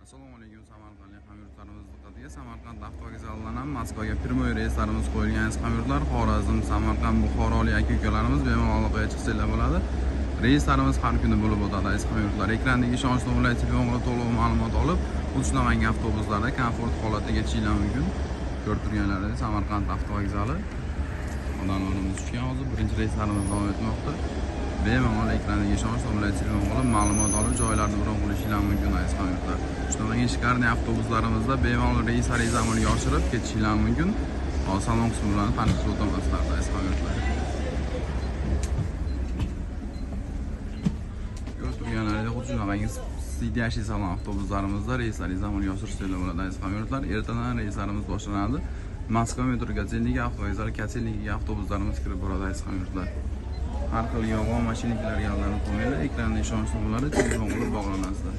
Assalomu alaykum samarqandlik hamyurtlarimiz diqqatiga. Samarqand avtovokzalidan ham Moskvaga prямой reyslarimiz qo'yilgan aziz hamyurtlar. Xorazm, Samarqand, Buxorolik aka-ukalarimiz bemalol aloqaga chiqsanglar bo'ladi. Reyslarimiz har kuni bo'lib o'tadi aziz hamyurtlar. Ekrandagi ishonchli viloyat telefon qilib to'liq ma'lumot olib, xuddi shunaqangi avtobuslarda komfort holatda ketishinglar mumkin. Ko'rib turganlaringiz Samarqand avtovokzali. Odamlarimiz tushgan hozir birinchi reyslarimiz davom etmoqda. Bemalol ekrandagi ishonchli viloyat telefon qilib ma'lumot olib joylarni bron qilishinglar mumkin aziz hamyurtlar. Shunaqangi shikarniy avtobuslarimizda bemalol reyslaringizni amalga oshirib ketishinglar mumkin. Hozir salon qismi bilan tanishib o'taman sizlarni aziz hamyurtlar. Ko'rib turganlaringizdek xuddi shunaqangi сидящий salon avtobuslarimizda reyslaringizni amalga oshirishinglar bo'ladi aziz hamyurtlar. Ertadan reyslarimiz boshlanadi. Moskva metro Kotelniki avtovokzali Kotelnikiga avtobuslarimiz kirib boradi aziz hamyurtlar. Har xil yolg'on mashinalarga aldanib qolmanglar, ekranda ishonch nomerlari telefon qilib bog'lanasizlar.